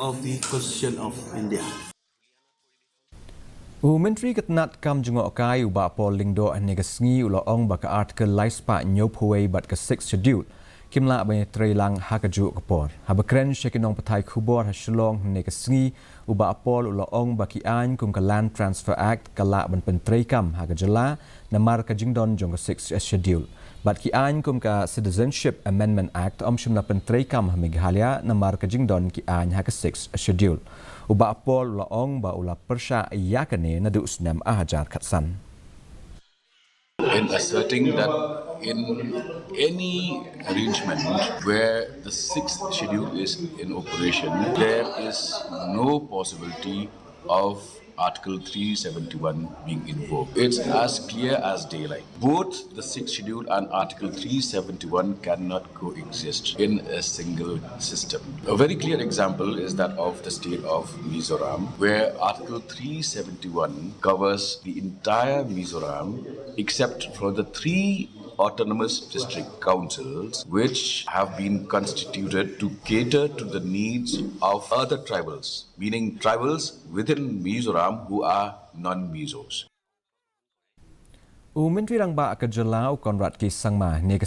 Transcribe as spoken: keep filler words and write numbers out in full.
of the Constitution of India. U Myntri ka tnad kam jngohkai u Bah Paul Lyngdoh hynne ka sngi u la ong ba ka Article lai spah hynñiewphew wei bad ka Sixth Schedule kim lah ban ïatreilang ha kajuh ka por. Haba kren sha ki nongpathai khubor ha Shillong hynne ka sngi, u Bah Paul u la ong ba ki aiñ kum ka Land Transfer Act ka lah ban pyntreikam ha ka jylla namar ka jingdon jong ka Sixth Schedule. Bad ki aiñ kum ka Citizenship Amendment Act ym shym la pyntreikam ha Meghalaya namar ka jingdon ki aiñ ha ka Sixth Schedule. U Bah Paul u la ong ba u la pyrshah ïa kane naduh u snem ar hajar khatsan. In asserting that in any arrangement where the Sixth Schedule is in operation, there is no possibility of Article three seventy-one being invoked. It's as clear as daylight. Both the Sixth Schedule and Article three seventy-one cannot coexist in a single system. A very clear example is that of the state of Mizoram, where Article three seventy-one covers the entire Mizoram except for the three autonomous district councils which have been constituted to cater to the needs of other tribals, meaning tribals within Mizoram who are non-Mizos. U Myntri Rangbah ka jylla u Conrad K Sangma hynne ka